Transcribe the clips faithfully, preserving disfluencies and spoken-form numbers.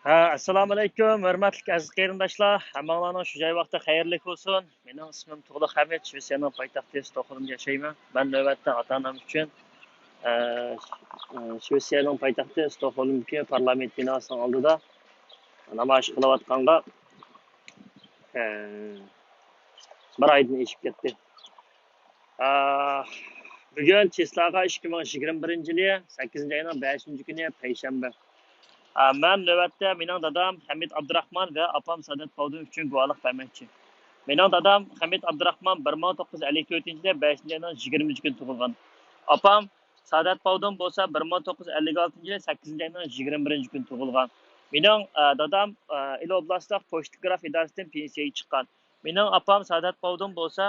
ھە، ئەسسالامۇئەلەيكۇم، ھۆرمەتلىك ئەزىز قېرىنداشلار. ھەممىڭلارنىڭ شۇ جاي ۋاقتى خەيرلىك بولسۇن. مېنىڭ ئىسمىم تۇغلۇق ھەمىت، شىۋېتسىيەنىڭ پايتەختى ستوكھولمدا ياشايمەن. مەن نۆۋەتتە ئاتا-ئانام ئۈچۈن، ئە، ئە، شىۋېتسىيەنىڭ پايتەختى ستوكھولمدىكى پارلامېنت بىناسىنىڭ ئالدىدا نامايىش قىلىۋاتقانغا، ئە، بىر ئايدىن ئېشىپ كەتتى. ئە، بۈگۈن چىسلاغا ئىككى مىڭ يىگىرمە بىرىنچى يىلى سەككىزىنچى ئاينىڭ بەشىنچى كۈنى، پەيشەنبە. ئە، مەن نۆۋەتتە مېنىڭ دادام خەمىت ئابدۇراخمان ۋە ئاپام سادات باۋدۇن ئۈچۈن گۇۋاھلىق بەرمەكچى. مېنىڭ دادام خەمىت ئابدۇراخمان بىر مىڭ توققۇز يۈز ئەللىك تۆتىنچى يىلى بەشىنچى ئاينىڭ يىگىرمىنچى كۈنى تۇغۇلغان. ئاپام سادات باۋدۇن بولسا بىر مىڭ توققۇز يۈز ئەللىك ئالتىنچى يىلى سەككىزىنچى ئاينىڭ يىگىرمە بىرىنچى كۈنى تۇغۇلغان. مېنىڭ، ئە، دادام، ئە، ئىلى ئوبلاستلىق پوچتوگراف ئىدارىسىدىن پېنسىيەگە چىققان. مېنىڭ ئاپام سادات باۋدۇن بولسا،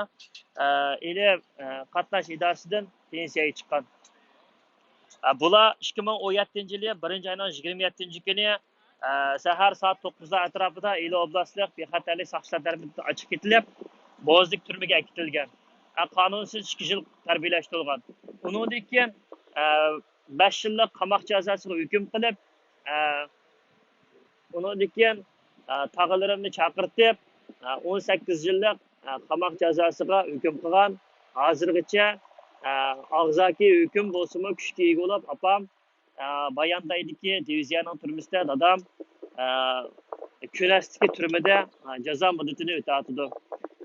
ئە، ئىلى، ئە، قاتناش ئىدارىسىدىن پېنسىيەگە چىققان. ئە، بۇلار ئىككى مىڭ ئون يەتتىنچى يىلى بىرىنچى ئاينىڭ يىگىرمە يەتتىنچى كۈنى، ئە، سەھەر سائەت توققۇزلار ئەتراپىدا ئىلى ئوبلاستلىق بىخەتەرلىك ساقچىلار تەرىپىدىن ئاچىقىپ كېتىلىپ، بوزلۇك تۈرمىگە ئەكېتىلگەن. ئە، قانۇنسىز ئىككى يىل تەربىيەلەشتۈرۈلگەن. ئۇنىڭدىن كېيىن، ئە، بەش يىللىق قاماق جازاسىغا ھۆكۈم قىلىپ، ئە، ئۇنىڭدىن كېيىن، ئە، تاغىلىرىمنى چاقىرتىپ، ئە، ئون سەككىز يىللىق، ئە، قاماق جازاسىغا ھۆكۈم قىلغان. ھازىرغىچە، ئە، ئاغزاكى ھۆكۈم بولسىمۇ كۈچكە ئىگە بولۇپ، ئاپام، ئە، باياندايدىكى دىۋىزىيەنىڭ تۈرمىسىدە، دادام، ئە، كۈنەستىكى تۈرمىدە، ئە، جازا مۇددىتىنى ئۆتەۋاتىدۇ.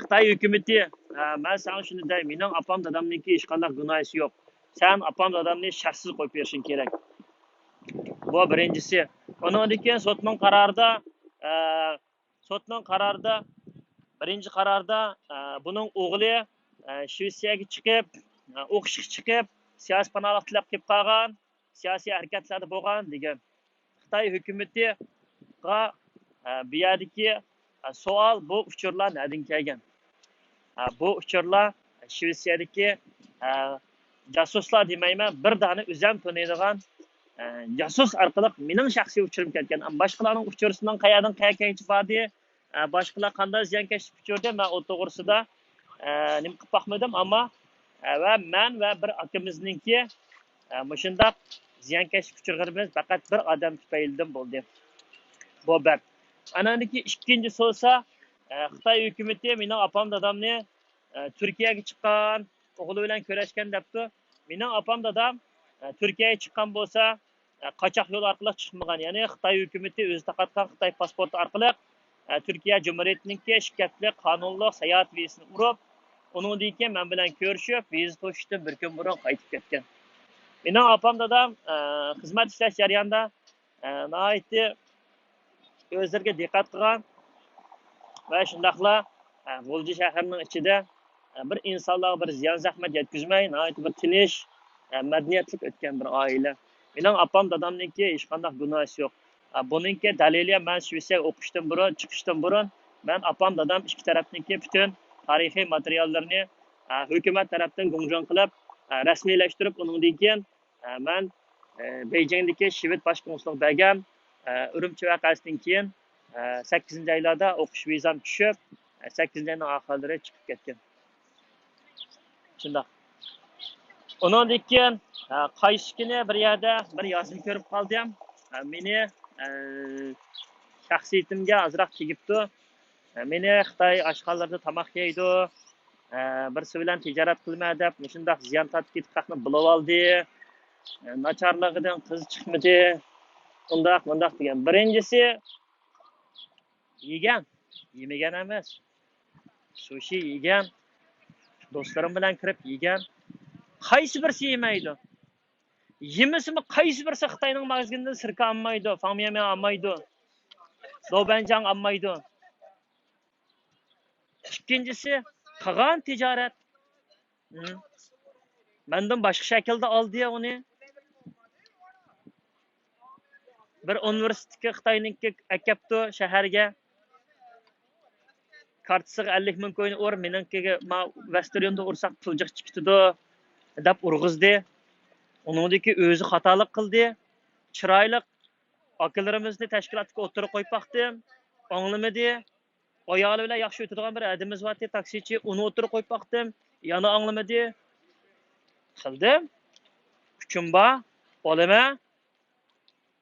خىتاي ھۆكۈمىتى، ئە، مەن ساڭا شۇنى دەي، مېنىڭ ئاپام دادامنىڭكى ھېچقانداق گۇناھىسى يوق. سەن ئاپام دادامنى شەرتسىز قويۇپ بېرىشىڭ كېرەك. بۇ بىرىنچىسى. ئۇنىڭدىن كېيىن سوتنىڭ قارارىدا، ئە، سوتنىڭ قارارىدا، بىرىنچى قاراردا، ئە، بۇنىڭ ئوغلى، ئە، شىۋېتسىيەگە چىقىپ، ئە، ئوقۇشقا چىقىپ، سىياسىي پاناھلىق تىلەپ كېلىپ قالغان، سىياسىي ھەرىكەتلەردە بولغان دېگەن. خىتاي ھۆكۈمىتىغا، ئە، بۇ يەردىكى، ئە، سوئال، بۇ ئۇچۇرلار نەدىن كەلگەن؟ ئە، بۇ ئۇچۇرلار شىۋېتسىيەدىكى، ئە، جاسۇسلار دېمەيمەن، بىر دانە ئۆزۈم تونۇيدىغان، ئە، جاسۇس ئارقىلىق مېنىڭ شەخسىي ئۇچۇرۇم كەتكەن. ئەمما باشقىلارنىڭ ئۇچۇرىسىنىڭ قەيەردىن قەيەرگىچە باردى، ئە، باشقىلار قانداق زىيانكەشلىك ئۇچرىدى، مەن ئۇ توغرىسىدا، ئە، نېمە قىلىپ باقمىدىم، ئەمما، ئە، ۋە مەن ۋە بىر ئاكىمىزنىڭكى، ئە، مۇشۇنداق زىيانكەشلىك ئۇچرىغىنىمىز پەقەت بىر ئادەم تۈپەيلىدىن بولدى. بۇ بىر. ئاناندىكى ئىككىنچىسى بولسا، ئە، خىتاي ھۆكۈمىتى مېنىڭ ئاپام دادامنى، ئە، تۈركىيەگە چىققان، ئوغلى بىلەن كۆرۈشكەن دەپتۇ. مېنىڭ ئاپام دادام، ئە، تۈركىيەگە چىققان بولسا، ئە، قاچاق يول ئارقىلىق چىقمىغان، يەنى خىتاي ھۆكۈمىتى ئۆزى تارقاتقان خىتاي پاسپورتى ئارقىلىق، ئە، تۈركىيە جۇمھۇرىيىتىنىڭكى ئىككى ھەپتىلىك قانۇنلۇق ساياھەت ۋىزىسىنى ئۇرۇپ، ئۇنىڭدىن كېيىن مەن بىلەن كۆرۈشۈپ، ۋىزا توشۇشتىن بىر كۈن بۇرۇن قايتىپ كەتكەن. مېنىڭ ئاپام دادام، ئە، خىزمەت ئىشلەش جەريانىدا، ئە، ناھايىتى ئۆزلىرىگە دىققەت قىلغان ۋە شۇنداقلا، ئە، غۇلجا شەھىرىنىڭ ئىچىدە، ئە، بىر ئىنسانلارغا بىر زىيان زەخمەت يەتكۈزمەي، ناھايىتى بىر تىنچ، ئە، مەدەنىيەتلىك ئۆتكەن بىر ئائىلە. مېنىڭ ئاپام دادامنىڭكى ھېچقانداق گۇناھىسى يوق. ئە، بۇنىڭكى دەلىلى، مەن شىۋېتسىيەگە ئوقۇشتىن بۇرۇن، چىقىشتىن بۇرۇن، مەن ئاپام دادام ئىككى تەرەپنىڭكى پۈتۈن تارىخىي ماتېرىياللىرىنى، ئە، ھۆكۈمەت تەرەپتىن گۇڭجۇڭ قىلىپ، ئە، رەسمىيلەشتۈرۈپ، ئۇنىڭدىن كېيىن ئە، مەن، ئە، بېيجىڭدىكى شىۋېت باش كونسۇلىغا بەرگەن، ئە، ئۈرۈمچى ۋەقەسىدىن كېيىن، ئە، سەككىزىنچى ئايلاردا ئوقۇش ۋىزام چۈشۈپ، ئە، سەككىزىنچى ئاينىڭ ئاخىرلىرى چىقىپ كەتكەن. شۇنداق. ئۇنىڭدىن كېيىن، ئە، قايسى كۈنى بىر يەردە بىر يازما كۆرۈپ قالدىم. ئە، مېنى، ئە، شەخسىيىتىمگە ئازراق تېگىپتۇ. مېنى خىتاي ئاشخانىلىرىدا تاماق يەيدۇ، بىرسى بىلەن تىجارەت قىلىمەن دەپ مۇشۇنداق زىيان تارتىپ كېتىپ خەقنى بۇلىۋالدى، ناچارلىقىدىن قىز چىقمىدى، ئۇنداق مۇنداق دېگەن. بىرىنچىسى، يېگەن، يېمىگەن ئەمەس. سۇشى يېگەن، دوستلىرىم بىلەن كىرىپ يېگەن. قايسى بىرسى يېمەيدۇ؟ يېمىسىمۇ قايسى بىرسى خىتاينىڭ ماگىزىنىدىن سىركا ئالمايدۇ، فاڭميەنميەن ئالمايدۇ، دوبەنجاڭ ئالمايدۇ. ئىككىنچىسى، قىلغان تىجارەت. ھىم. مەندىن باشقا شەكىلدە ئالدى ئۇنى. بىر ئۇنىۋېرسىتېتكە خىتاينىڭكى ئەكەپتۇ شەھەرگە. كارتىسىغا ئەللىك مىڭ كوينى ئۇر، مېنىڭكىگە، ما، ۋەستېريوندا ئۇرساق پۇل جىق چىقىپ كېتىدۇ، دەپ ئۇرغۇزدى. ئۇنىڭدىكى ئۆزى خاتالىق قىلدى. چىرايلىق ئاكىلىرىمىزنى تەشكىلاتتىكى ئوتتۇرىغا قويۇپ باقتىم. ئاڭلىمىدى. ئايالى بىلەن ياخشى ئۆتىدىغان بىر ھەدىمىز بارتى، تاكسىچى، ئۇنى ئوتتۇرىغا قويۇپ باقتىم. يەنە ئاڭلىمىدى. قىلدىم. كۈچۈم بار. ئالىمەن.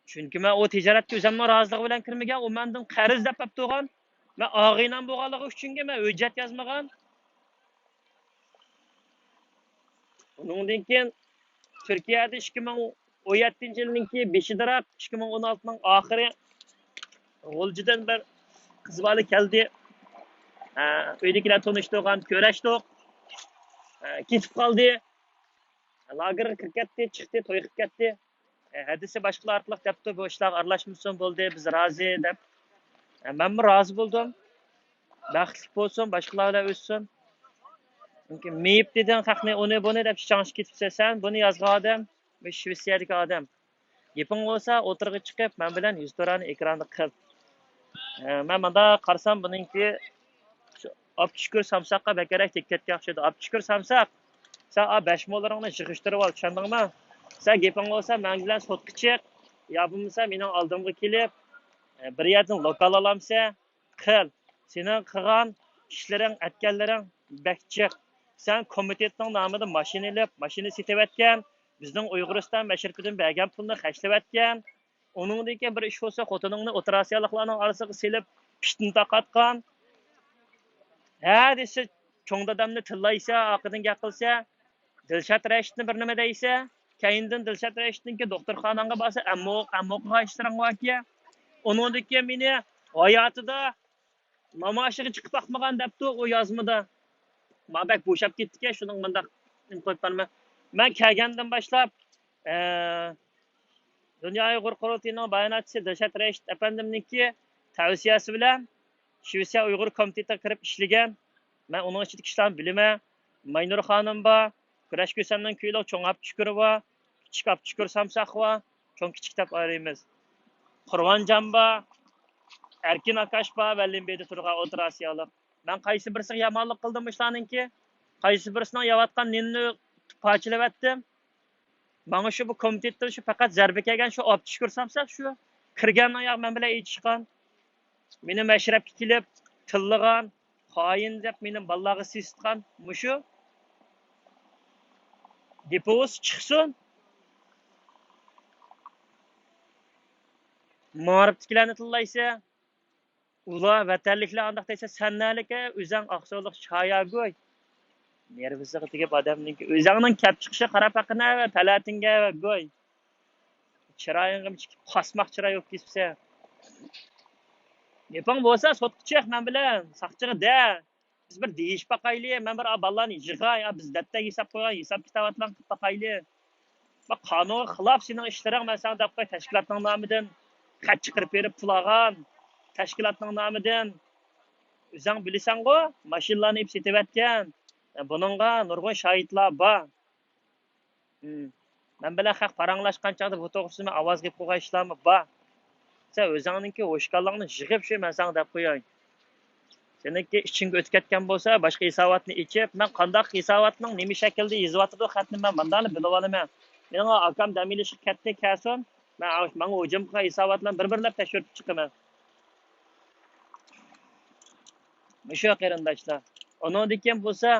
چۈنكى مەن ئۇ تىجارەتكە ئۆزۈمنىڭ رازىلىقى بىلەن كىرمىگەن، ئۇ مەندىن قەرز دەپ ئەپ تۇرغان. مەن ئاغىنەم بولغانلىقى ئۈچۈنكى مەن ھۆججەت يازمىغان. ئۇنىڭدىن كېيىن تۈركىيەدە ئىككى مىڭ ئون يەتتىنچى يىلنىڭكى بېشىدىراق، ئىككى مىڭ ئون ئالتىنىڭ ئاخىرى غۇلجىدىن بىر قىز بالا كەلدى. ئە، ئۆيدىكىلەر تونۇشتۇرغان، كۆرۈشتۇق. ئە، كېتىپ قالدى. لاگېرغا كىرىپ كەتتى، چىقتى، توي قىلىپ كەتتى. ئە، ھەدىسى باشقىلار ئارقىلىق دەپتۇ، بۇ ئىشلارغا ئارىلاشمىسۇن، بولدى، بىز رازى دەپ. ئە، مەنمۇ رازى بولدۇم. بەختلىك بولسۇن، باشقىلار بىلەن ئۆتسۇن. چۈنكى مېيىپ دېدىڭ، خەقنى ئۇنى بۇنى دەپ چاڭشىپ كېتىپسەن. سەن بۇنى يازغان ئادەم، مۇشۇ شىۋېتسىيەدىكى ئادەم. گېپىڭ بولسا ئوتتۇرىغا چىقىپ، مەن بىلەن يۈزتۇرانە ئېكراندا قىل. ئە، مەن مۇنداق قارىسام، بۇنىڭكى شۇ ئابدۇشۈكۈر سامساققا بەكرەك تېگىپ كەتكەن ئوخشايدۇ. ئابدۇشۈكۈر سامساق، سەن ئا بەش موللىرىڭنى يىغىشتۇرۇپ ئال، چۈشەندىڭمۇ؟ سەن گېپىڭ بولسا مەن بىلەن سوتقا چىق، يا بولمىسا مېنىڭ ئالدىمغا كېلىپ، ئە، بىر يەردىن لوكال ئالامسەن، قىل. سېنىڭ قىلغان ئىشلىرىڭ، ئەتكەنلىرىڭ بەك جىق. سەن كومىتېتنىڭ نامىدا ماشىنا ئېلىپ، ماشىنا سېتىۋەتكەن، بىزنىڭ ئۇيغۇرىستان مەشرىپىدىن بەرگەن پۇلنى خەجلىۋەتكەن. ئۇنىڭدىن كېيىن بىر ئىش بولسا، خوتۇنۇڭنى ئوتتۇرا ئاسىيالىقلارنىڭ ئارىسىغا سېلىپ، پىتنە تارقاتقان. ھە دېسە، چوڭ دادامنى تىللايسە، ئارقىدىن گەپ قىلسا، دىلشات رەشىتنى بىر نېمە دەيسە، كەينىدىن دىلشات رەشىتنىڭكى دوختۇرخاناڭغا بارسا، ئەممۇق، ئەممۇق قىلغان ئىشلىرىڭ باركەن. ئۇنىڭدىن كېيىن مېنى ھاياتىدا نامايىشىغا چىقىپ باقمىغان دەپتۇ ئۇ يازمىدا. ما بەك بوشاپ كەتتىكەن، شۇنىڭ مۇنداق نېمە قويۇپ بارىمەن. مەن كەلگەندىن باشلاپ، ئە، دۇنيا ئۇيغۇر قۇرۇلتىيىنىڭ باياناتچىسى دىلشات رەشىت ئەپەندىمنىڭكى تەۋسىيەسى بىلەن شىۋېتسىيە ئۇيغۇر كومىتېتىغا كىرىپ ئىشلىگەن. مەن ئۇنىڭ ئىچىدىكى كىشىلەرنى بىلىمەن. ماينۇر خانىم بار، كۈرەش كۈسەننىڭ كۈيلۈك چوڭ ئاپتىچۈكۈرى بار، كىچىك ئاپتىچۈكۈر سامساق بار، چوڭ كىچىك دەپ ئايرىيمىز. قۇرۋانجان بار، ئەركىن ئاكاش بار، بەرلىن بېيىدە تۇرغان ئوتتۇرا ئاسىيالىق. مەن قايسى بىرسىگە يامانلىق قىلدىم مۇشۇلارنىڭكى؟ قايسى بىرسىنىڭ يەۋاتقان نېنىنى پارچىلىۋەتتىم؟ ماڭا شۇ بۇ كومىتېتتىن شۇ پەقەت زەربە كەلگەن شۇ ئاپتىچۈكۈر سامساق شۇ. كىرگەننىڭ ياق مەن بىلەن ئېيتىشقان. مېنى مەشرەپكە كېلىپ تىللىغان، خائىن دەپ مېنى بالىلارغا سېسىتقان مۇشۇ. گېپى بولسا چىقسۇن. مائارىپتىكىلەرنى تىللايسەن. ئۇلار ۋەتەنلىكلەر ئانداق دەيسەن، سەن نەلىكى؟ ئۆزەڭ ئاقسۇلۇق چاياگۆي. نېرۋىسىغا تېگىپ ئادەمنىڭكى. ئۆزەڭنىڭ كەپ چىقىشىغا قاراپ باققىنا، پەلەتىڭگە گۆي. چىرايىڭغىمۇ چىقىپ، قاسماق چىراي بولۇپ كېتىپسەن. گېپىڭ بولسا سوتقا چىق مەن بىلەن، ساقچىغا دە. بىز بىر دېيىشىپ باقايلى، مەن بىر بالىلارنى يىغاي، بىز دەپتەرگە ھېساب قويغان، ھېساب كىتاباتلارنى قىلىپ باقايلى. بۇ قانۇنغا خىلاپ سېنىڭ ئىشلىرىڭ، مەن ساڭا دەپ قوياي، تەشكىلاتنىڭ نامىدىن خەت چىقىرىپ بېرىپ پۇل ئالغان، تەشكىلاتنىڭ نامىدىن. ئۆزۈڭ بىلىسەنغۇ، ماشىنىلارنى ئېلىپ سېتىۋەتكەن. بۇنىڭغا نۇرغۇن شاھىتلار بار. مم. مەن بىلەن خەق پاراڭلاشقان چاغدا بۇ توغرىسىدا مەن ئاۋاز قىلىپ قويغان ئىشلارمۇ بار. سەن ئۆزۈڭنىڭكى ھوشكاللىقنى يىغىپ شۇ، مەن ساڭا دەپ قوياي. سېنىڭكى ئىچىڭگە ئۆتۈپ كەتكەن بولسا، باشقا ھېساباتنى ئېچىپ، مەن قانداق ھېساباتنىڭ نېمە شەكىلدە يېزىۋاتىدۇ خەتنى مەن ماندالا بىلىۋالىمەن. مېنىڭ ئاكام دەم ئېلىشقا كەتتى، كەلسۇن. مەن ماڭا ھۇجۇم قىلغان ھېساباتلارنى بىر-بىرلەپ تەكشۈرتۈپ چىقىمەن. مۇشۇ قېرىنداشلار. ئۇنىڭدىن كېيىن بولسا،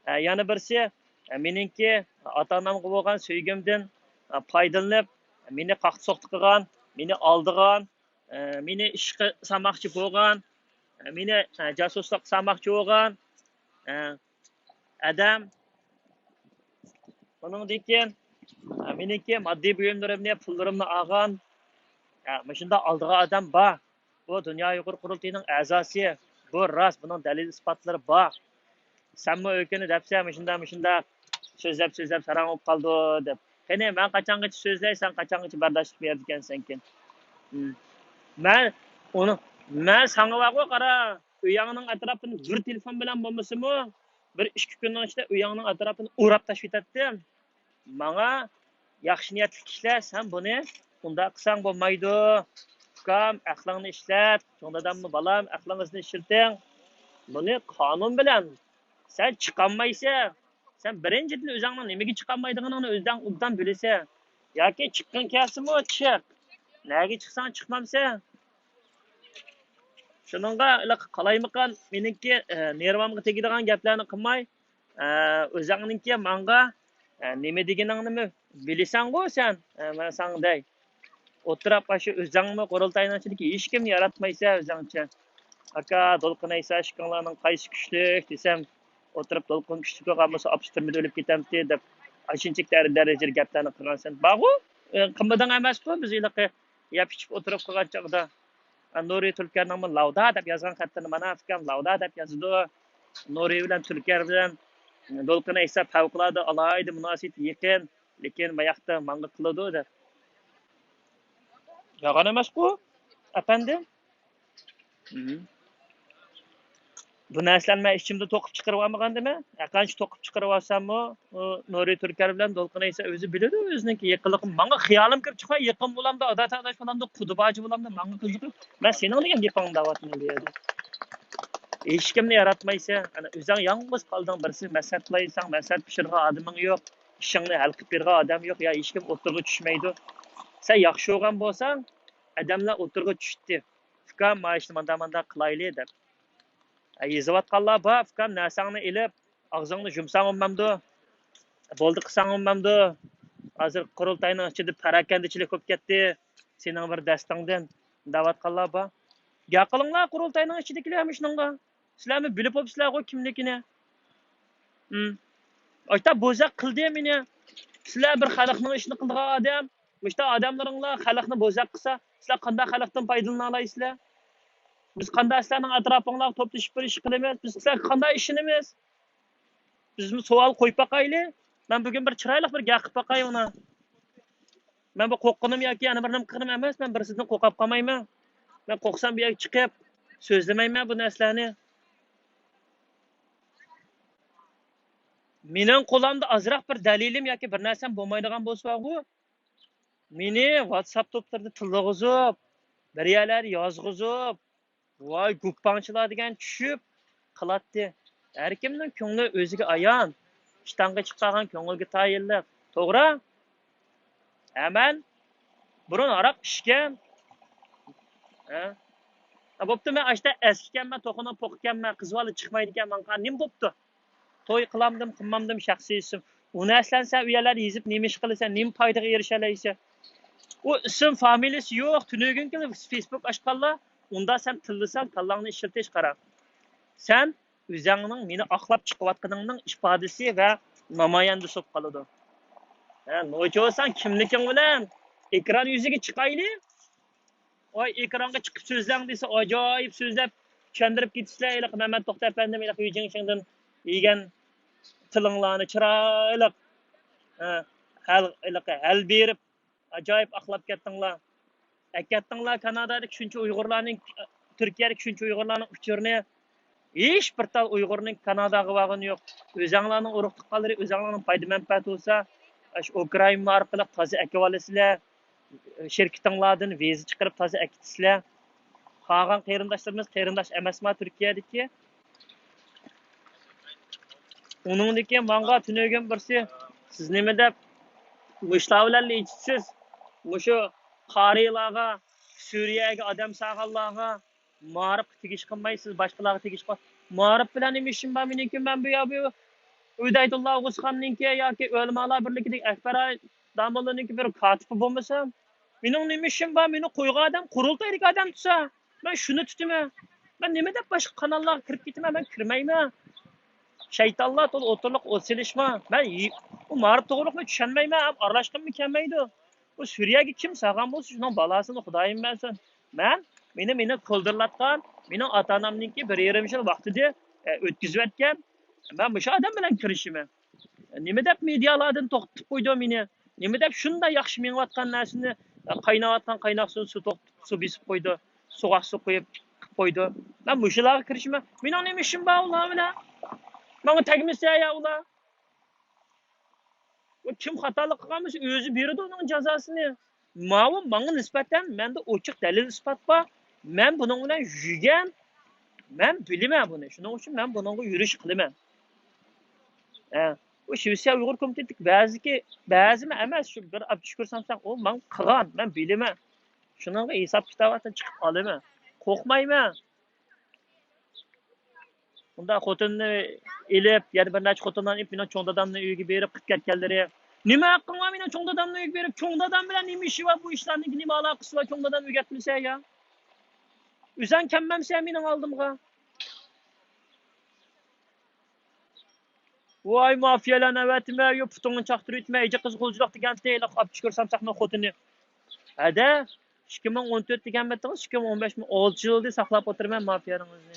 ئە، يەنە بىرسى، ئە، مېنىڭكى ئاتا-ئانامغا بولغان سۆيگۈمدىن، ئە، پايدىلىنىپ، مېنى قاقتى-سوقتى قىلغان، مېنى ئالدىغان، ئە، مېنى ئىشقا سالماقچى بولغان، ئە، مېنى، ئە، جاسۇسلۇق سالماقچى بولغان، ئە، ئادەم. ئۇنىڭدىن كېيىن، ئە، مېنىڭكى ماددىي بۇيۇملىرىمنى، پۇللىرىمنى ئالغان، ئە، مۇشۇنداق ئالدىغان ئادەم بار. بۇ دۇنيا ئۇيغۇر قۇرۇلتىيىنىڭ ئەزاسى. بۇ راست، بۇنىڭ دەلىل-ئىسپاتلىرى بار. سەنمۇ ئۆكۈنۈپ دەپسەن، مۇشۇنداق، مۇشۇنداق سۆزلەپ، سۆزلەپ ساراڭ بولۇپ قالىدۇ دەپ. قېنى، مەن قاچانغىچە سۆزلەي، سەن قاچانغىچە بەرداشلىق بېرىدىكەنسەنكىن؟ ھىم. مەن ئۇنى، مەن ساڭا بارغۇ، قارا، ئۆيۈڭنىڭ ئەتراپىنى بىر تېلېفون بىلەن بولمىسىمۇ، بىر ئىككى كۈننىڭ ئىچىدە ئۆيۈڭنىڭ ئەتراپىنى ئوراپ تاشلىۋېتەتتىم. ماڭا ياخشى نىيەتلىك كىشىلەر، سەن بۇنى ئۇنداق قىلساڭ بولمايدۇ. ئۇكام، ئەقلىڭنى ئىشلەت. چوڭ داداممۇ، بالام، ئەقلىڭىزنى ئىشلىتىڭ. بۇنى قانۇن بىلەن سەن چىقالمايسەن. سەن بىرىنچىدىن، ئۆزۈڭنىڭ نېمىگە چىقالمايدىغىنىڭنى ئۆزۈڭ ئوبدان بىلىسەن. ياكى چىققىڭ كەلسىمۇ چىق. نەگە چىقساڭ چىقمامسەن. شۇنىڭغا قالايمىقان مېنىڭكى، ئە، نېرۋامغا تېگىدىغان گەپلەرنى قىلماي، ئە، ئۆزۈڭنىڭكى ماڭا، ئە، نېمە دېگىنىڭنىمۇ بىلىسەنغۇ سەن، ئە، مەن ساڭا دەي. ئولتۇرۇپ، ئاشۇ ئۆزەڭمۇ قۇرۇلتاينىڭ ئىچىدىكى ھېچكىمنى ياراتمايسەن ئۆزەڭچە. ئاكا، دولقۇن ئەيسا ئىككىڭلارنىڭ قايسى كۈچلۈك دېسەم، ئولتۇرۇپ، دولقۇن كۈچلۈك بولغان بولسا ئاپىسى تۈرمىدە ئۆلۈپ كېتەمتى دەپ، ئاشۇنچىلىك دەرىجىدە گەپلەرنى قىلغانسەن. بارغۇ، ئە، قىلمىدىڭ ئەمەسقۇ، بىز ھېلىقى يەپ ئىچىپ ئولتۇرۇپ قالغان چاغدا. ئە، نۇرى تۈركەرنىڭمۇ لاۋدا دەپ يازغان خەتلىرىنى مانا ئۇكام لاۋدا دەپ يازىدۇ. نۇرى بىلەن تۈركەر بىلەن دولقۇن ئەيسا پەۋقۇلئاددە ئالاھىدە مۇناسىۋىتى يېقىن، لېكىن ماياقتا ماڭغا قىلىدۇ دەپ. يالغان ئەمەسقۇ، ئەپەندىم. مم. بۇ نەرسىلەرنى مەن ئىچىمدە توقۇپ چىقىرىۋالمىغاندىمەن. ھەرقانچە توقۇپ چىقىرىۋالساممۇ، ئۇ نۇرى تۈركەر بىلەن دولقۇن ئەيسا ئۆزى بىلىدۇ ئۆزىنىڭكى يېقىنلىقىنى. ماڭا خىيالىم كىرىپ چىقماي، يېقىن بولامدۇ، ئادا تاغداش بولامدۇ، قۇدا باجى بولامدۇ، ماڭا قىزىقىپ، مەن سېنىڭ دېگەن گېپىڭنى دەۋاتىمەن بۇ يەردە. ھېچكىمنى ياراتمايسەن. ئەنە، ئۆزۈڭ يالغۇز قالدىڭ، بىرسى مەسلىھەت قىلايسەن، مەسلىھەت پىشۇرىدىغان ئادىمىڭ يوق، ئىشىڭنى ھەل قىلىپ بېرىدىغان ئادەم يوق، يا ھېچكىم ئوتتۇرىغا چۈشمەيدۇ. سەن ياخشى بولغان بولساڭ، ئادەملەر ئوتتۇرىغا چۈشتى. ئۇكام، مانا ئىشنى مانداق مانداق قىلايلى دەپ. ئە، يېزىۋاتقانلار بار، ئۇكام، نەرسەڭنى ئېلىپ، ئاغزىڭنى يۇمساڭ بولمامدۇ؟ بولدى قىلساڭ بولمامدۇ؟ ھازىر قۇرۇلتاينىڭ ئىچىدە پاراكەندىچىلىك بولۇپ كەتتى، سېنىڭ بىر دەستەڭدىن دەۋاتقانلار بار. گەپ قىلىڭلار، قۇرۇلتاينىڭ ئىچىدىكىلەر مۇشۇنىڭغا. سىلەرمۇ بىلىپ بوپسىلەرغۇ كىملىكىنى. ھىم. ئاشتا بوزەك قىلدى مېنى. سىلەر بىر خەلقنىڭ ئىشىنى قىلىدىغان ئادەم. مۇشتا ئادەملىرىڭلار خەلقنى بوزەك قىلسا، سىلەر قانداق خەلقتىن پايدىلىنالايسىلەر؟ بىز قانداق سىلەرنىڭ ئەتراپىڭلارغا توپلىشىپ بىر ئىش قىلىمىز؟ بىز سىلەرگە قانداق ئىشىنىمىز؟ بىزمۇ سوئال قويۇپ باقايلى. مەن بۈگۈن بىر چىرايلىق بىر گەپ قىلىپ باقاي ئۇنى. مەن بۇ قورققىنىم ياكى يەنە بىر نېمە قىلغىنىم ئەمەس، مەن بىرسىدىن قورقۇپ قالمايمەن. مەن قورقسام بۇ يەرگە چىقىپ سۆزلىمەيمەن بۇ نەرسىلەرنى. مېنىڭ قولۇمدا ئازراق بىر دەلىلىم ياكى بىر نەرسەم بولمايدىغان بولسىغۇ، مېنى ۋاتساپ توپلىرىدا تىللىغۇزۇپ، بىر يەرلەردە يازغۇزۇپ، ۋاي گۇپپاڭچىلار دېگەن چۈشۈپ قىلاتتى. ھەركىمنىڭ كۆڭلى ئۆزىگە ئايان. ئىشتانغا چىقارغان كۆڭۈلگە تايىنلىق. توغرا؟ ھە، مەن بۇرۇن ھاراق ئىچكەن. ھە؟ ھە، بوپتۇ، مەن ئاشتا ئەسكىكەنمەن، توخۇنىڭ پوقىكەنمەن، قىز بالا چىقمايدىكەن، ماڭا نېمە بوپتۇ؟ توي قىلامدىم، قىلمامدىم، شەخسىي ئىشىم. ئۇ نەرسىلەرنى سەن ئۇ يەرلەردە يېزىپ نېمە ئىش قىلىسەن، نېمە پايدىغا ئېرىشەلەيسەن؟ ئۇ ئىسىم فامىلىسى يوق، تۈنۈگۈنكى فېيسبۇك ئاچقانلار، ئۇندا سەن تىللىساڭ كاللاڭنى ئىشلىتىش قارا. سەن ئۆزەڭنىڭ مېنى ئاقلاپ چىقىۋاتقىنىڭنىڭ ئىپادىسى ۋە نامايەندىسى بولۇپ قالىدۇ. ھە، نوچى بولساڭ كىملىكىڭ بىلەن ئېكران يۈزىگە چىقايلى. ۋاي، ئېكرانغا چىقىپ سۆزلەڭ دېسە، ئاجايىپ سۆزلەپ چۈشەندۈرۈپ كېتىسىلەر. ھېلىقى مەمەت توختى ئەپەندىم ھېلىقى ھۈيجىڭشىڭدىن يېگەن تىلىڭلارنى چىرايلىق، ھە، ھەل، ھېلىقى ھەل بېرىپ، ئاجايىپ ئاقلاپ كەتتىڭلار. ئەكەتتىڭلار كانادادىكى شۇنچە ئۇيغۇرلارنىڭ، تۈركىيەدىكى شۇنچە ئۇيغۇرلارنىڭ ئۇچۇرىنى. ھېچ بىر تال ئۇيغۇرنىڭ كاناداغا بارغىنى يوق. ئۆزەڭلارنىڭ ئۇرۇق تۇغقانلىرى، ئۆزەڭلارنىڭ پايدا مەنپەئەتى بولسا، ئاشۇ ئۇكرائىنما ئارقىلىق تازا ئەكىۋالىسىلەر. شىركىتىڭلاردىن ۋىزا چىقىرىپ تازا ئەكېتىسىلەر. قالغان قېرىنداشلىرىمىز قېرىنداش ئەمەسما تۈركىيەدىكى؟ ئۇنىڭدىن كېيىن ماڭا تۈنۈگۈن بىرسى، سىز نېمە دەپ مۇشۇلار بىلەنلا ئېچىتىسىز؟ مۇشۇ قارىيلارغا، سۈرىيەگە ئادەم سالغانلارغا مائارىپقا تېگىش قىلمايسىز، باشقىلارغا تېگىش قىل-، مائارىپ بىلەن نېمە ئىشىم بار مېنىڭكى؟ مەن بۇ يا بۇ ئۇبەيدۇللا ئوغۇزخاننىڭكى ياكى ئۆلىمالار بىرلىكىدىكى ئەكبەر داموللىنىڭكى بىر كاتىپى بولمىسام، مېنىڭ نېمە ئىشىم بار؟ مېنى قويغان ئادەم قۇرۇلتايدىكى ئادەم تۇرسا، مەن شۇنى تۇتىمەن. مەن نېمە دەپ باشقا قاناللارغا كىرىپ كېتىمەن؟ مەن كىرمەيمەن. شەيتانلار تولا ئوتتۇرىلىققا ئوت سېلىشما. مەن يى-، بۇ مائارىپ توغرۇلۇقنى چۈشەنمەيمەن، ھەم ئارىلاشقۇممۇ كەلمەيدۇ. بۇ سۈرىيەگە كىم سالغان بولسا، شۇنىڭ بالاسىنى خۇدايىم بەرسۇن. مەن، مېنى، مېنى كولدۇرلاتقان، مېنىڭ ئاتا-ئانامنىڭكى بىر يېرىم يىل ۋاقتىدا، ئە، ئۆتكۈزۈۋەتكەن. مەن مۇشۇ ئادەم بىلەن كىرىشىمەن. نېمە دەپ مېدىيالاردىن توختىتىپ قويدى مېنى؟ نېمە دەپ شۇنداق ياخشى مېڭىۋاتقان نەرسىنى، قايناۋاتقان قايناق سۇنى سۇ توق-، سۇ بېسىپ قويدى، سۇغا سۇ قۇيۇپ قىلىپ قويدى؟ مەن مۇشۇلارغا كىرىشىمەن. مېنىڭ نېمە ئىشىم بار ئۇلار بىلەن؟ ماڭا تەگمىسە يا ئۇلار. ئۇ كىم خاتالىق قىلغان بولسا، ئۆزى بېرىدۇ ئۇنىڭ جازاسىنى. ماۋۇ ماڭا نىسبەتەن مەندە ئوچۇق دەلىل-ئىسپات بار. مەن بۇنىڭ بىلەن يۈرگەن، مەن بىلىمەن بۇنى. شۇنىڭ ئۈچۈن مەن بۇنىڭغا يۈرۈش قىلىمەن. ھە، بۇ شىۋېتسىيە ئۇيغۇر كومىتېتىدىكى بەزىكى، بەزىمۇ ئەمەس، شۇ بىر ئابدۇشۈكۈر سامساق، ئۇ ماڭا قىلغان، مەن بىلىمەن. شۇنىڭغا ھېساب-كىتاباتتىن چىقىپ قالىمەن. قورقمايمەن. ئۇنداق خوتۇننى ئېلىپ، يەنە بىر نەچچە خوتۇنلارنى ئېلىپ، مېنىڭ چوڭ دادامنىڭ ئۆيىگە بېرىپ قىلىپ كەتكەنلىرى، نېمە ھەققىڭ بار مېنىڭ چوڭ دادامنىڭ ئۆيىگە بېرىپ، چوڭ دادام بىلەن نېمە ئىشى بار بۇ ئىشلارنىڭ، نېمە ئالاقىسى بار، چوڭ دادام ئۆگەتمىسە يا؟ ئۆزەڭ كەلمەمسەن مېنىڭ ئالدىمغا. ۋاي مافىيالار نۆۋەتىمە، يو پۇتۇڭنى چاقتۇرۇۋېتىمەن، ئېجى قىز غۇلجىلىق دېگەنتى، ھېلىقى ئاپچىكىر سامساقنىڭ خوتۇنى. ھەدە، ئىككى مىڭ ئون تۆت دېگەنمىتىڭىز، ئىككى مىڭ ئون بەش مۇ-، ئالتە يىلدىن ساقلاپ ئولتۇرىمەن مافىيالىرىڭىزنى.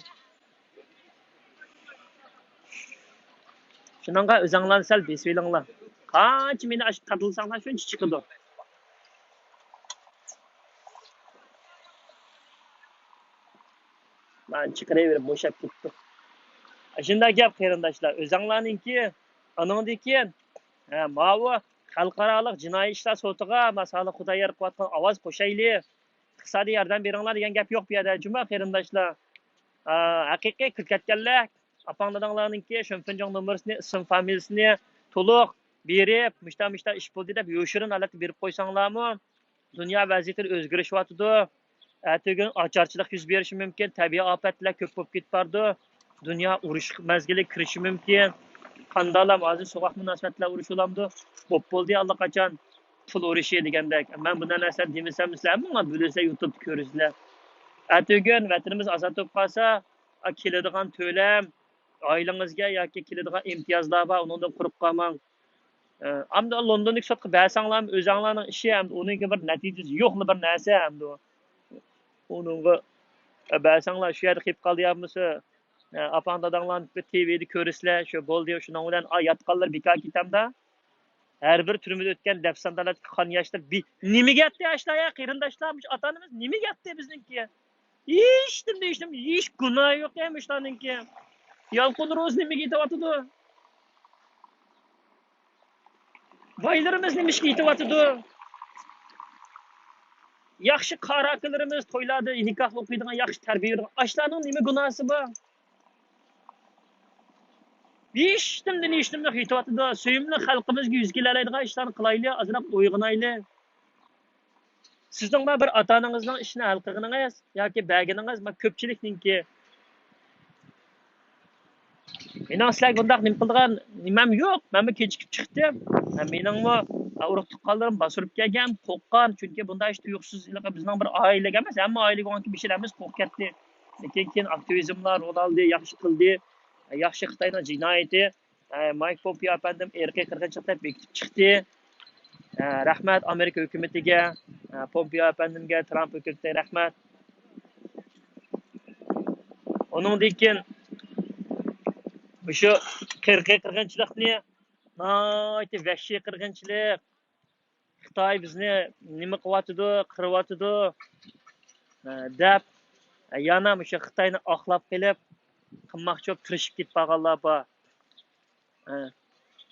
شۇنىڭغا ئۆزەڭلارنى سەل بېسىۋېلىڭلار. قانچە مېنى ئاشۇ تاتىلىساڭلار، شۇنچە چىقىدۇ. مانا چىقىرىۋېرىپ بوشاپ كېتىپتۇ. ئاشۇنداق گەپ قېرىنداشلار، ئۆزەڭلارنىڭكى، ئانىڭدىن كېيىن، ھە، ماۋۇ خەلقئارالىق جىنايى ئىشلار سوتىغا، ماسالىق خۇدايار قىلىۋاتقان ئاۋاز قوشايلى. ئىقتىسادىي ياردەم بېرىڭلار دېگەن گەپ يوق بۇ يەردە، جۇما قېرىنداشلار. ئا، ھەقىقىي كىرىپ كەتكەنلەر، ئاپاڭ داداڭلارنىڭكى شېنفېنجۇاڭ نومۇرىسىنى، ئىسىم فامىلىسىنى تولۇق بېرىپ، مۇشتا مۇشتا ئىش بولدى دەپ يوشۇرۇن ھالەتتە بېرىپ قويساڭلارمۇ، دۇنيا ۋەزىيىتى ئۆزگىرىشىۋاتىدۇ. ئەتىگۈن ئاچارچىلىق يۈز بېرىشى مۇمكىن، تەبىئىي ئاپەتلەر كۆپ بولۇپ كېتىپ بارىدۇ، دۇنيا ئۇرۇش مەزگىلى كىرىشى مۇمكىن. قانداقلام ھازىر سوغۇق مۇناسىۋەتلەر ئۇرۇشى بولامدۇ؟ بوپ بولدى ئاللىقاچان. پۇل ئۇرۇشى دېگەندەك. مەن بۇنداق نەرسىلەرنى دېمىسەم، سىلەر ھەممىڭلار بىلىسىلەر، يۇتۇبتا كۆرىسىلەر. ئەتىگۈن ۋەتىنىمىز ئازاد بولۇپ قالسا، ئا، كېلىدىغان تۆلەم، ئائىلىڭىزگە ياكى كېلىدىغان ئىمتىيازلار بار، ئۇنىڭدىن قۇرۇق قالماڭ. ئە، ئەمدى لوندوندىكى سوتقا بەرسەڭلارمۇ ئۆزەڭلارنىڭ ئىشى، ئەمدى ئۇنىڭكى بىر نەتىجىسى يوقلا بىر نەرسە ئەمدى. ئۇنىڭغا، ئە، بەرسەڭلار شۇ يەردە قېلىپ قالدى يا بولمىسا، ئە، ئاپاڭ داداڭلارنى بىر تىۋىدە كۆرىسىلەر، شۇ بولدى، شۇنىڭ بىلەن، ئا، ياتقانلار بىكار كېتەمدۇ. ھەر بىر تۈرمىدە ئۆتكەن دەپسەندىلەردىكى قان ياشلىرى بى-، نېمىگە يەتتى ياشلار يا قېرىنداشلار؟ مۇشۇ ئاتا ئانىمىز نېمىگە يەتتى بىزنىڭكى؟ ھېچنېمە، ھېچنېمە، ھېچ گۇناھى يوق يا مۇشۇلارنىڭكى. يالقۇن روزى نېمىگە يېتىۋاتىدۇ؟ بايلىرىمىز نېمىشقا يېتىۋاتىدۇ؟ ياخشى قارا ئاكىلىرىمىز تويلاردا نىكاھلىق ئوقۇيدىغان، ياخشى تەربىيە بېرىدىغان، ئاشۇلارنىڭ نېمە گۇناھسى بار؟ ھېچنېمىدىن ھېچنېمە يېتىۋاتىدۇ. سۆيۈملۈك خەلقىمىزگە يۈز كېلەلەيدىغان ئىشلارنى قىلايلى، ئازراق ئويغىنايلى. سىزنىڭ بار بىر ئاتا-ئانىڭىزنىڭ ئىشىنى ھەل قىلغىنىڭىز ياكى بەرگىنىڭىز، ما، كۆپچىلىكنىڭكى. مېنىڭ سىلەرگە بۇنداق نېمە قىلىدىغان نېمەم يوق. مەنمۇ كېچىكىپ چىقتىم. مېنىڭمۇ ئۇرۇق-تۇغقانلىرىم باسۇرۇپ كەلگەن، قورققان. چۈنكى بۇنداق ئىش تۇيۇقسىز، ھېلىقى بىزنىڭ بىر ئائىلىگە ئەمەس، ھەممە ئائىلىگە بولغانكى بىر شەكىلدە قورقۇپ كەتتى. لېكىن كېيىن ئاكتىۋىزملار رول ئالدى، ياخشى قىلدى. ياخشى خىتاينىڭ جىنايىتى. ئە، مايك پومپېئو ئەپەندىم ئىرقىي قىرغىنچىلىق دەپ بېكىتىپ چىقتى. ئە، رەھمەت ئامېرىكا ھۆكۈمىتىگە، ئە، پومپېئو ئەپەندىمگە، ترامپ ھۆكۈمىتىگە رەھمەت. ئۇنىڭدىن كېيىن مۇشۇ ئىرقىي قىرغىنچىلىقنى، ناھايىتى ۋەھشىي قىرغىنچىلىق، خىتاي بىزنى نېمە قىلىۋاتىدۇ، قىرىۋاتىدۇ، ئە، دەپ، ئە، يەنە مۇشۇ خىتاينى ئاقلاپ قېلىپ، قىلماقچى بولۇپ تىرىشىپ كېتىپ قالغانلار بار. ئە،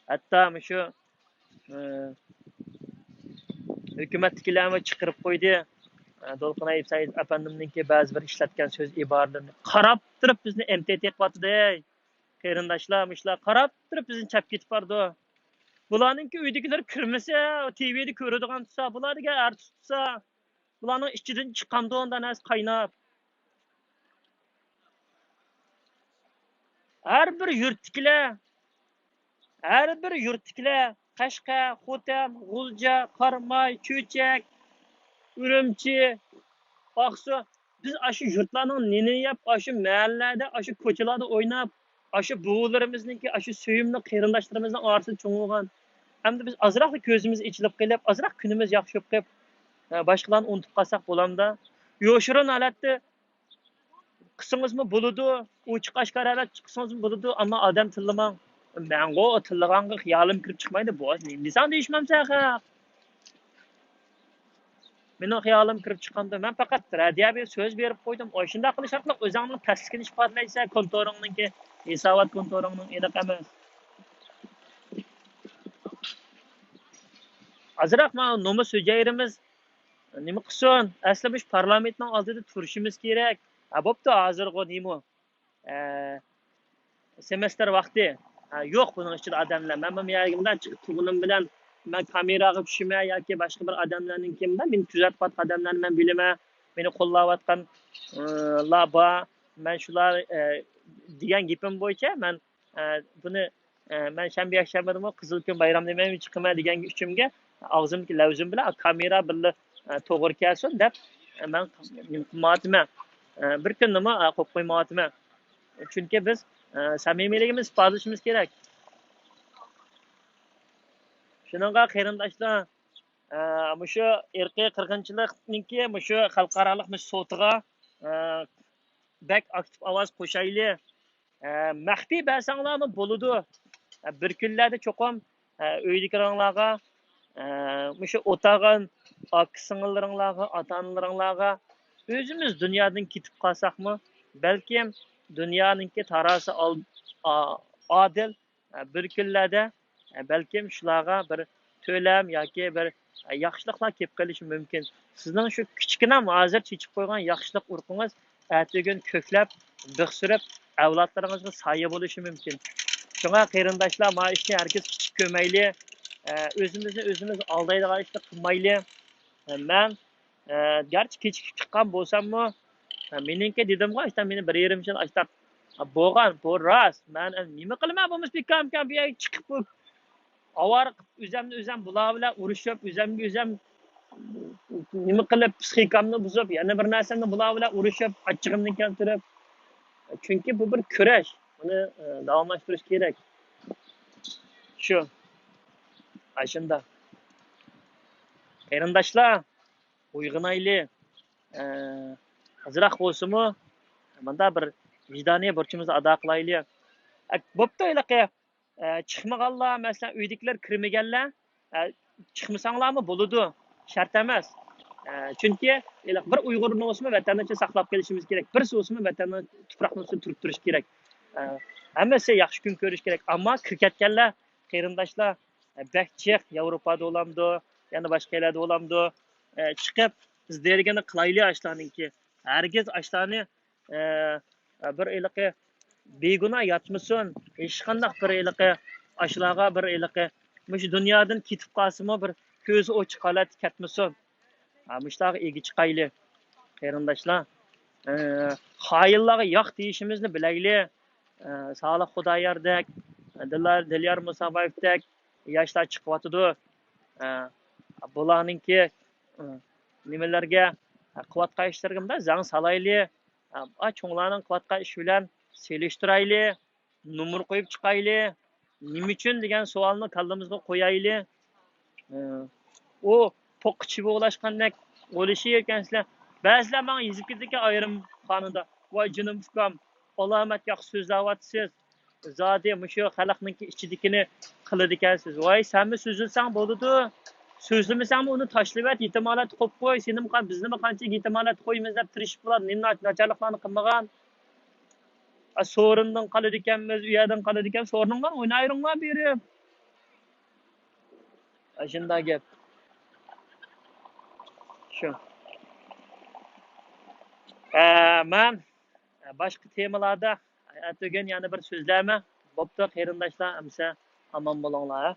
ھەتتا مۇشۇ، ئە، ھۆكۈمەتتىكىلەرمۇ چىقىرىپ قويدى. ئە، دولقۇن ھەيپ سەئىد ئەپەندىمنىڭكى بەزى بىر ئىشلەتكەن سۆز ئىبارىلىرىنى قاراپ تۇرۇپ بىزنى ئېم تى تى قىلىۋاتىدۇ، ھەي. قېرىنداشلار، مۇشۇلار قاراپ تۇرۇپ بىزنى چاپ كېتىپ بارىدۇ. بۇلارنىڭكى ئۆيدىكىلەر كىرمىسە، تىۋىدە كۆرىدىغان تۇرسا، بۇلار دېگەن ئەر تۇتسا، بۇلارنىڭ ئىچىدىن چىقامدۇ ئۇنداق نەرسە قايناپ؟ ھەر بىر يۇرتتىكىلەر، ھەر بىر يۇرتتىكىلەر، قەشقەر، خوتەن، غۇلجا، قاراماي، چۆچەك، ئۈرۈمچى، ئاقسۇ، بىز ئاشۇ يۇرتلارنىڭ نېنىنى يەپ، ئاشۇ مەھەللىلەردە، ئاشۇ كوچىلاردا ئويناپ، ئاشۇ بوۋىلىرىمىزنىڭكى، ئاشۇ سۆيۈملۈك قېرىنداشلىرىمىزنىڭ ئارىسىدا چوڭ بولغان. ئەمدى بىز ئازراقلا كۆزىمىز ئېچىلىپ قېلىپ، ئازراق كۈنىمىز ياخشى بولۇپ قېلىپ، ئە، باشقىلارنى ئۇنتۇپ قالساق بولامدا؟ يوشۇرۇن ھالەتتە قىلسىڭىزمۇ بولىدۇ، ئوچۇق ئاشكارا ھالەتتە قىلسىڭىزمۇ بولىدۇ، ئەمما ئادەم تىللىماڭ. مەنغۇ تىللىغانغا خىيالىم كىرىپ چىقمايدۇ، بۇ نېمە دېسەڭ دېيىشمەمسەن خەق. مېنىڭ خىيالىم كىرىپ چىقامدۇ؟ مەن پەقەت رەددىيە بېرىپ، سۆز بېرىپ قويدۇم. ئاشۇنداق قىلىش ئارقىلىق ئۆزۈڭنىڭ پەسلىكىنى ئىپادىلەيسەن، كونتورۇڭنىڭكى، ھېسابات كونتورۇڭنىڭ ئېنىق ئەمەس. ئازراق مانا نومۇس ھۈجەيرىمىز نېمە قىلسۇن؟ ئەسلى مۇشۇ پارلامېنتنىڭ ئالدىدا تۇرۇشىمىز كېرەك. ھە، بوپتۇ، ھازىرغۇ نېمە؟ ئە، سېمېستىر ۋاقتى. ھە، يوق بۇنىڭ ئىچىدە ئادەملەر. مەن بۇ يەرگە مۇنداق چىقىپ تۇرغىنىم بىلەن مەن كامېراغا چۈشىمەن ياكى باشقا بىر ئادەملەرنىڭكى مۇنداق مېنى تۈزەتىۋاتقان ئادەملەرنى مەن بىلىمەن، مېنى قوللاۋاتقان، ئى، لار بار. مەن شۇلار، ئە، دېگەن گېپىم بويىچە مەن، ئە، بۇنى ئە، مەن شەنبە، يەكشەنبىدىمۇ قىزىل كۈن، بايرام دېمەي چىقىمەن دېگەنگە ئۈچۈمگە ئاغزىمدىكى لەۋزىم بىلەن كامېرا بىللە، ئە، توغرا كەلسۇن دەپ، ئە، مەن نېمە قىلمايتىمەن. ئە، بىر كۈننىمۇ، ئە، قويۇپ قويمايتىمەن. چۈنكى بىز، ئە، سەمىمىيلىكىمىزنى ئىپادىلىشىمىز كېرەك. شۇنىڭغا قېرىنداشلار، ئە، مۇشۇ ئىرقىي قىرغىنچىلىقنىڭكى مۇشۇ خەلقئارالىق مۇشۇ سوتىغا، ئە، بەك ئاكتىپ ئاۋاز قوشايلى. ئە، مەخپىي بەرسەڭلارمۇ بولىدۇ. ئە، بىر كۈنلەردە چوقۇم، ئە، ئۆيدىكىلىرىڭلارغا، ئە، مۇشۇ ئولتۇرغان ئاكا سىڭىللىرىڭلارغا، ئاتا ئانىلىرىڭلارغا، ئۆزىمىز دۇنيادىن كېتىپ قالساقمۇ، بەلكىم دۇنيانىڭكى تارازىسى ئال-، ئا-، ئادىل، ئە، بىر كۈنلەردە، ئە، بەلكىم شۇلارغا بىر تۆلەم ياكى بىر، ئە، ياخشىلىقلار كېلىپ قېلىشى مۇمكىن. سىزنىڭ شۇ كىچىككىنە ھازىر چېچىپ قويغان ياخشىلىق ئۇرۇقىڭىز ئەتىگۈن كۆكلەپ، بىخ سۈرۈپ، ئەۋلادلىرىڭىزغا سايە بولۇشى مۇمكىن. شۇڭا قېرىنداشلار، ما ئىشنى ھەرگىز كىچىك كۆرمەيلى. ئە، ئۆزىمىزنى ئۆزىمىز ئالدايدىغان ئىشنى قىلمايلى. ئە، مەن، ئە، گەرچە كېچىكىپ چىققان بولساممۇ، ئە، مېنىڭكى دېدىمغۇ، ئاشتا مېنى بىر يېرىم يىل ئاشتا بولغان، بۇ راست. مەن نېمە قىلىمەن، بولمىسا بىكام-بىكام بۇ يەرگە چىقىپ، بۇ ئاۋارە قىلىپ، ئۆزۈمنى ئۆزۈم بۇلار بىلەن ئۇرۇشۇپ، ئۆزۈمگە ئۆزۈم نېمە قىلىپ، پسىخىكامنى بۇزۇپ، يەنە بىر نەرسەمنى بۇلار بىلەن ئۇرۇشۇپ، ئاچچىقىمنى كەلتۈرۈپ. چۈنكى بۇ بىر كۈرەش. بۇنى، ئە، داۋاملاشتۇرۇش كېرەك. شۇ. ئاشۇنداق. قېرىنداشلار، ئويغىنايلى. ئە، ئازراق بولسىمۇ، مۇنداق بىر ۋىجدانىي بۇرچىمىزنى ئادا قىلايلى. ئە، بوپتۇ، ھېلىقى، ئە، چىقمىغانلار، مەسىلەن، ئۆيدىكىلەر كىرمىگەنلەر، ئە، چىقمىساڭلارمۇ بولىدۇ، شەرت ئەمەس. ئە، چۈنكى ھېلىقى بىر ئۇيغۇرنى بولسىمۇ ۋەتەننى ساقلاپ قېلىشىمىز كېرەك، بىرسى بولسىمۇ ۋەتەننى، تۇپراقنىڭ ئۈستىدە تۇرۇپ تۇرۇش كېرەك. ئە، ھەممىسى ياخشى كۈن كۆرۈش كېرەك، ئەمما كىرىپ كەتكەنلەر، قېرىنداشلار، ئە، بەك جىق، ياۋروپادا بولامدۇ، يەنە باشقا يەرلەردە بولامدۇ، ئە، چىقىپ، بىز دېيىلگەننى قىلايلى ئاشلارنىڭكى. ھەرگىز ئاشلارنى، ئە، بىر ھېلىقى بىگۇناھ ياتمىسۇن، ھېچقانداق بىر ھېلىقى ئاشلارغا بىر ھېلىقى مۇشۇ دۇنيادىن كېتىپ قالسىمۇ، بىر كۆزى ئوچۇق ھالەتتە كەتمىسۇن. ئە، مۇشۇلارغا ئىگە چىقايلى، قېرىنداشلار. ئە، خائىنلارغا ياق دېيىشىمىزنى بىلەيلى. ئە، سالىھ خۇداياردەك، دىلار، دىليار مۇسابايېۋدەك ياشلار چىقىۋاتىدۇ. ئە، بۇلارنىڭكى، ئە، نېمىلەرگە، ئە، قىلىۋاتقان ئىشلىرىغا مۇنداق زەڭ سالايلى. ئە، چوڭلارنىڭ قىلىۋاتقان ئىشى بىلەن سېلىشتۇرايلى. نومۇر قويۇپ چىقايلى. نېمە ئۈچۈن دېگەن سوئالنى كاللىمىزغا قويايلى. ئە، ئۇ پوققا چىۋا ئۇلاشقاندەك ئولىشىۋېرىپكەنسىلەر. بەزىلەر ماڭا يېزىپ كېتىدىكەن ئايرىم خانىدا، ۋاي جېنىم ئۇكام، ئالامەت ياخشى سۆزلەۋاتىسىز. زادى مۇشۇ خەلقنىڭكى ئىچىدىكىنى قىلىدىكەنسىز. ۋاي، سەنمۇ سۆزلىسەڭ بولىدۇ. سۆزلىمىسەڭمۇ ئۇنى تاشلىۋەت، يېتىم ھالەتتە قويۇپ قوي. سېنىمۇ قا-، بىزنىمۇ قانچىلىك يېتىم ھالەتتە قويىمىز دەپ تىرىشىپ بولار. نېمە نا-، ناچارلىقلارنى قىلمىغان. ئا، سورۇندىن قالىدىكەنمىز، ئۇ يەردىن قالىدىكەن، سورۇنۇڭلار ئوينايرۇڭلار بېرىپ. ئاشۇنداق گەپ. شۇ. ئە، مەن باشقا تېمىلاردا ئەتىگۈن يەنە بىر سۆزلەيمەن. بوپتۇ، قېرىنداشلار، ئەمسە ئامان بولۇڭلار.